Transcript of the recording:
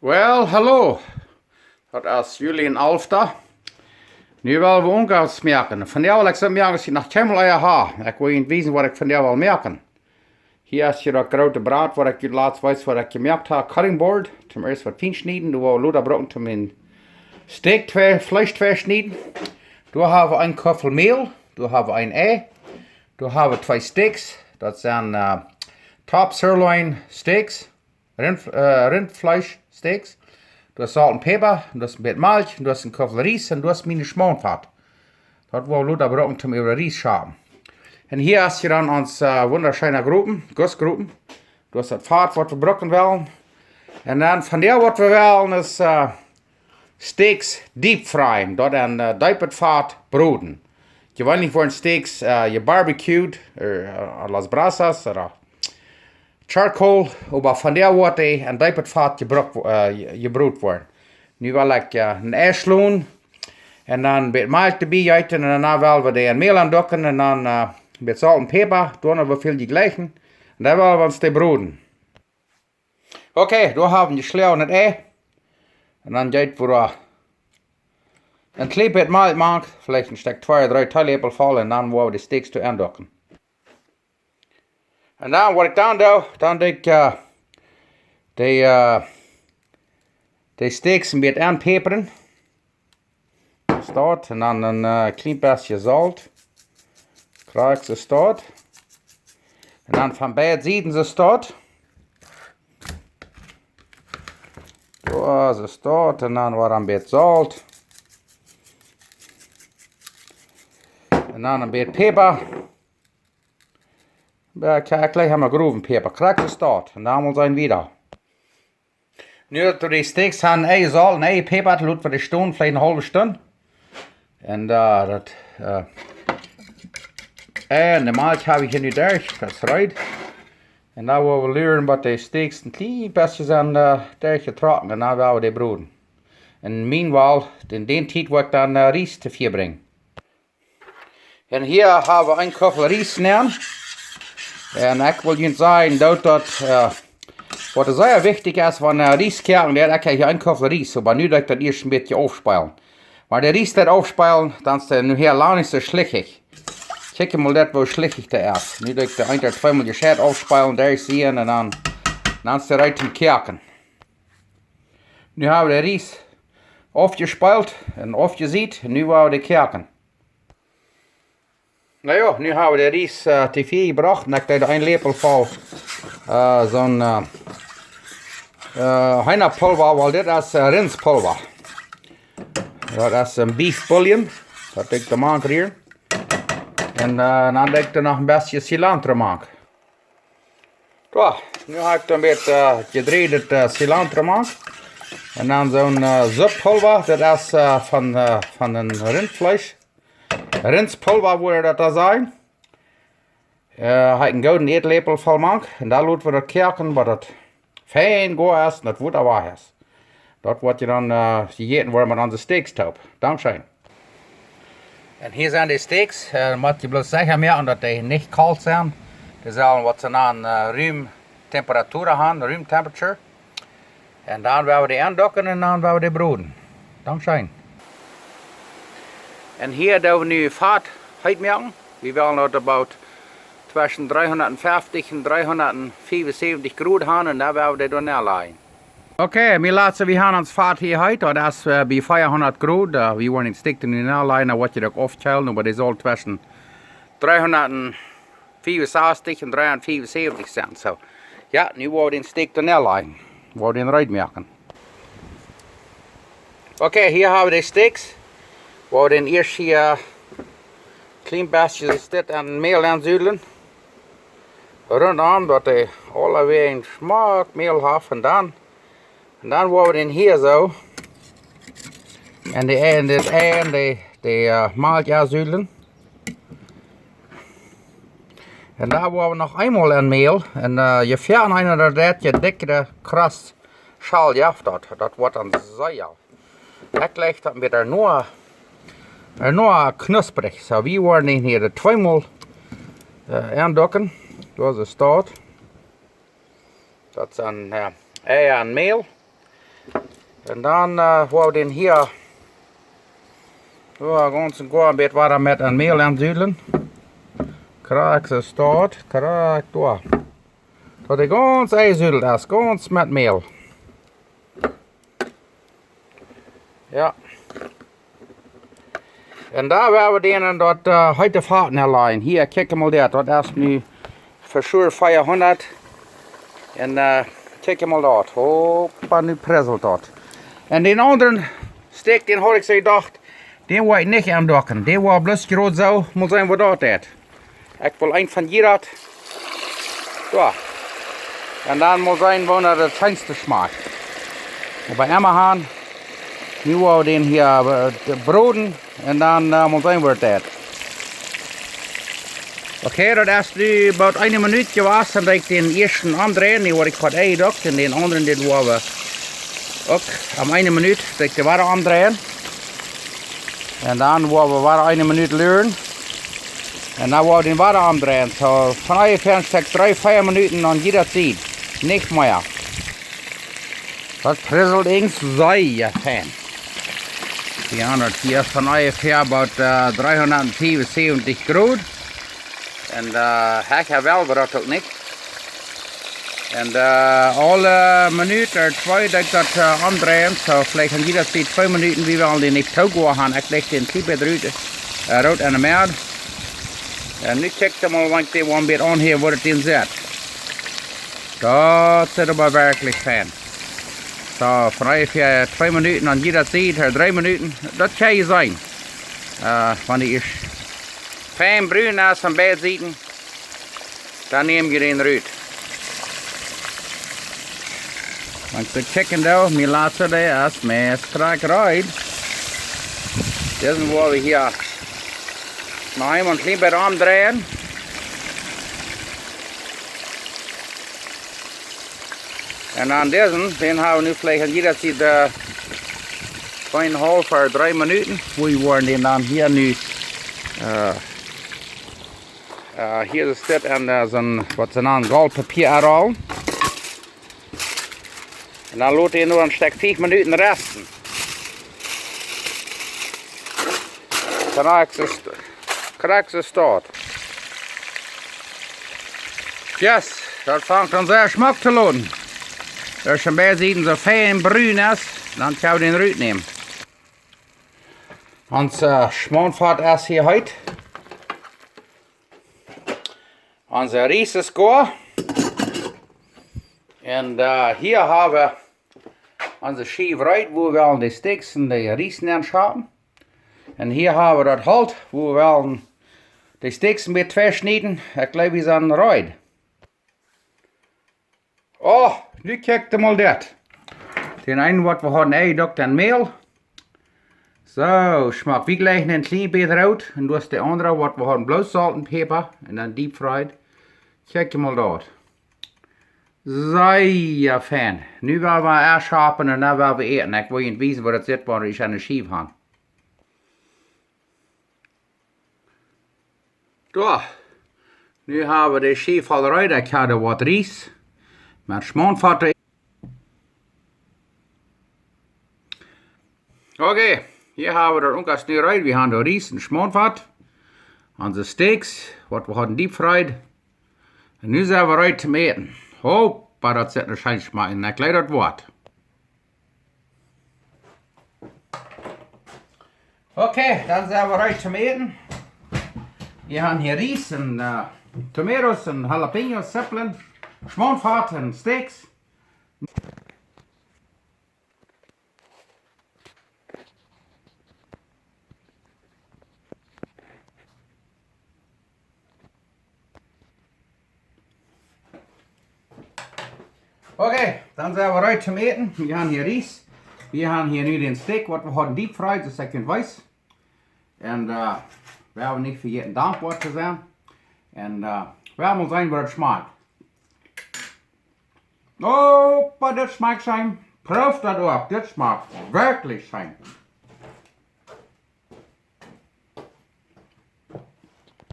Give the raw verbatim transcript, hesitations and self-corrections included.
Well, hallo. Daut es Julian Alfta. Nu well wie Unkas moaken. Vondoag well ekj soo moaken aus ekj noch kjeenmol ea ha. Ekj well junt wiesen waut ekj vondoag well moaken. Hia es hia daut groote Brat waut ekj junt latst wees waut ekj jemoakt ha. Cutting board. Toom ieescht waut fien schnieden. Doa woa wie lota brucken toom een Steak twei, Fleesch twei schnieden. Doa ha wie een Kuffel Mäl. Doa ha wie een Ei. Doa ha wie twee Steaks. Daut sent, äh, top sirloin Steaks. Rind, äh, Rindfleesch Steaks. Doa es Solt un Päpa, doa es een bät Malkj, doa es een Kuffel Ries un doa es mien Schmaunfat. Daut woa wie lota brucken toom äwa Ries schapen. Un hia es hia dan ons, äh, wundascheena Gropen, Gussgropen. Doa es daut Fat waut wie brucken wellen. Un dan vondoag waut wie wellen es, äh, Steaks deep fryen. Daut en, äh, deepet Fat broden. Jeweenlich woaren Steaks, äh, jebarbecued, äh, a las brasas, ooda charcoal, oba vondoag woat dee en deepet Fat jebrukt wo-, äh, je-, jebrot woaren. Nu well ekj, äh, een Ei schlonen un dan een bät Malkj doabie jeeten un dan well wie dee en Mäl aunducken un dan, äh, een bät Solt un Päpa, doano woo väl jie jleichen. Un dan well wie ons dee broden. Okay, doa ha wie jeschloagenet Ei. Un dan jeit wie doa een kjlien bät Malkj mank, veleicht een Stekj twee, dree Teeläpel voll, un dan woa wie de Steaks doa aunducken. Un dan waut ekj dan doo, dan doo ekj, äh, de, äh, de Steaks een bät aunpäpren. Soo daut, un dan een, äh, kjlien bät Solt. Krakjt soo daut. Un dan von beid Sieden soo daut. Soo, soo daut, un dan wada een bät Solt. Un dan een bät Päpa. Jo, ekj, ekj jlikj emma growen Päpa. Krakjt soo daut. Un dan mol seenen wieda. Nu daut wie de Steaks han, Ei, Solt un Ei, Päpa, lot wie dee stonen, veleicht eene haulwe Stund. Un, äh, daut, äh, un de Malkj hab ekj hia nu derch, daut es reed. Un dan woa wie luren waut de Steaks een kjlien bät sent, äh, derchjetrocken. Un dan woa wie dee broden. Un meanwhile, en dee Tiet woa ekj dan, äh, Ries to vebrinjen. Un hia ha wie een Kuffel Ries nenn. Un ekj well junt sajen, daut daut, äh, waut sea wichtich es, wan, äh, Ries koaken, dan ha ekj hia een Kuffel Ries, oba nu doo ekj daut ieescht een bät aufspeelen. Wan de Ries daut aufspeelen, dan es dee nohäa lang nich soo schlichich. Kjikj mol daut, woo schlichich dee es. Nu doo ekj dee een ooda tweemol jescheit aufspeelen, derchsieen un dan, dan es dee reed toom koaken. Nu ha wie de Ries aufjespeelt un aufjesiet, un nu woa wie dee koaken. Na jo, nu ha wie de Ries, äh, to vebrocht. Un ekj deed een Läpel voll, äh, soon, äh, äh, Heenapulwa, wiels dit es, äh, Rintspulwa. Daut es een Beef Bouillon. Daut doo ekj doa mank rieren. Un, äh, dan doo ekj doa noch een bät Cilantro mank. Soo, nu ha ekj doa een bät, äh, jedrieedet, äh, Cilantro mank. Un dan soon, äh, Supppulwa, daut es, äh, von, äh, von een Rintfleesch. Rintspulwa woat daut dan sennen. Äh, ha ekj een gooden Ätläpel voll mank. Un dan lot wie daut koaken, bat daut fein goa es un daut Wota wajch es. Daut woat je dan, äh, jejäten woaren met onse Steaks toop. Dankscheen. Un hia sent de Steaks. Äh, mott je bloos secha moaken daut dee nich kolt sent. Dee sellen waut see nanen, äh, Room Temperatur han, Room Temperature. Un dan woa wie dee aunducken un dan woa wie dee broden. Dankscheen. Un hia doo wie nu Fat heet moaken. Wie wellen daut about tweschen dreehundatfeftich un dreehundatfiefunsäwentich Grod han un dan woa wie dee doa nenlajen. Okay, mie lat soo, wie han ons Fat hia heet, daut es, äh, bie veahundat Grod. Äh, wie woaren dän Steak nu nenlajen, dan woat je daut uk aufkjeelen, oba dee saul tweschen dreehundat fiefunsastich un dreehundatfiefunsäwentich sennen. Soo, jo, nu woa wie dän Steak doa nenlajen. Woa wie dän reed moaken. Okay, hia ha wie de Steaks. Woa wie dän ieescht hia kjlien bät dit en Mäl ensudlen. Runtom, daut dee aulawäajen schmock Mäl haft. Un dan, un dan woa wie dän hia soo en de, en dit Ei, en de, de, äh, Malkj ensudlen. Un dan woa wie noch eemol en Mäl. Un, äh, je fein eena daut deit, je dikjre Krust schall je auf daut. Daut woat dan sea. Ekj jlikj daut met de Noa, de Noa knusprich. Soo, wie woaren hia de tweemol, äh, aunducken. Soo es daut. Daut sent, äh, Ei un Mäl. Un dan, äh, woa wie dän hia, jo, gaunz en goa bät wada met een Mäl ensudlen. Krakjt soo staut, krakjt doa. Daut dee gaunz ensudelt es, gaunz met Mäl. Jo. Un dan woa wie dän en daut, äh, heete Fat nenlajen. Hia, kjikj mol dit. Daut es nu fa sure fiefhundat. Un, äh, kjikj mol daut. Hoppa, nu priselt daut. Un dän aundren Stekj, dän haud ekj soo jedocht, dän woa ekj nich aundocken. Dän woa ekj bloos jrod soo, mol seenen waut daut deit. Ekj well een von jieda. Soo. Un dan mol seenen, woo daut daut scheenste schmakjt. Oba emma han, nu woa wie dän hia, äh, broden un dan, äh, mol seenen waut daut deit. Okay, daut es nu bout eene Minut jewast, daut ekj dän ieeschten omdreien. Nu woa ekj waut Ei doa un dän aundren, dän woa wie uk om eene Minut, daut ekj dän wada omdreien. Un dan woa wie wada eene Minut luren. Un dan woa wie dän wada omdreien. Soo, von onjefäa een Stekj dree, vea Minuten aun jieda Sied. Nich mea. Daut priselt eent sea fein. Wie han daut hia von onjefäa bout, äh, dreehundat fiefunsäwentich Grod. Un, äh, hecha well wie daut uk nich. Un, äh, aule Minut ooda twee deed ekj daut, äh, omdreien. Soo, veleicht aun jieda Sied twee Minuten, wie wellen dän nich too goa han. Ekj leg dän Tiet bät rut, äh, rut aun de Mäd. Un nu kjikj mol, wan ekj dän waut bät aunhia, woo daut dän sitt. Daut sitt oba werkjlich fein. Soo, von onjefäa twee Minuten aun jieda Sied, äh, dree Minuten. Daut kjenn jie seenen. Äh, wan dee es fein brun es aun beid Sieden, dan näm jie dän rut. Wan ekj soo kjikjen doo, mien latsta, dee es meist krakjt reed. Disen woa wie hia noch eemol een kjlien bät omdreien. Un dan disen, dän ha wie nu veleicht aun jieda Sied, äh, tweeunhaulf ooda dree Minuten. Wie woaren dän dan hia nu, äh, äh, hia es dit en, äh, soon, waut see nanen, Goltpapia aunrollen. Un dan lot dee noch een Stekj fief Minuten resten. Krakjt soo st-, krakjt soo staut. Yes, daut fangt aun sea schmock to loten. Aus daut aun beid Sieden soo fein brun es, dan kjenn wie dän rut nämen. Ons, äh, Schmontfat es hia heet. Onse Ries es goa. Un, äh, hia ha wie onse Schiew reed, wua wie wellen de Steaks un de Ries nenschaupen. Un hia ha wie daut Holt, wua wie wellen de Steaks met twee schnieden. Ekj jleew, wie sent reed. Oh, nu kjikj mol dit. Dän eenen, waut wie hauden enjedoakt en Mäl. Soo, schmock. Wie jleichen een kjlien bät root. Un daut es de aundra, waut wie hauden bloos Solt un Päpa. Un dan deep fried. Kjikj mol daut. Sea fein. Nu woa wie aufschapen un dan woa wie äten. Ekj well junt wiesen, woo daut sitt, wan wie aun de Schiew han. Soo. Nu ha wie de Schiew voll reed. Ekj ha doa waut Ries met Schmontfat. Okay, hia ha wie daut uk nu reed. Wie han doa Ries un Schmontfat. Onse Steaks, waut wie hauden deep fried. Un nu sent wie reed toom äten. Hoppa, daut sitt nu scheen schmock. Un ekj jleew daut woat. Okay, dan sent wie reed toom äten. Wie han hia Ries un, äh, tomatoes un jalapeños, Zippeln, Schmontfat un Steaks. Okay, dan sent wie reed toom äten. Wie han hia Ries. Wie han hia nu dän Steak, waut wie hauden deep fried, soo aus jie weeten. Un, äh, wie haben nich vejäten dankboa to sennen. Un, äh, wie woaren seenen, woo daut schmakjt. Oba dit schmakjt scheen. Proow daut uk. Dit schmakjt werkjlich scheen.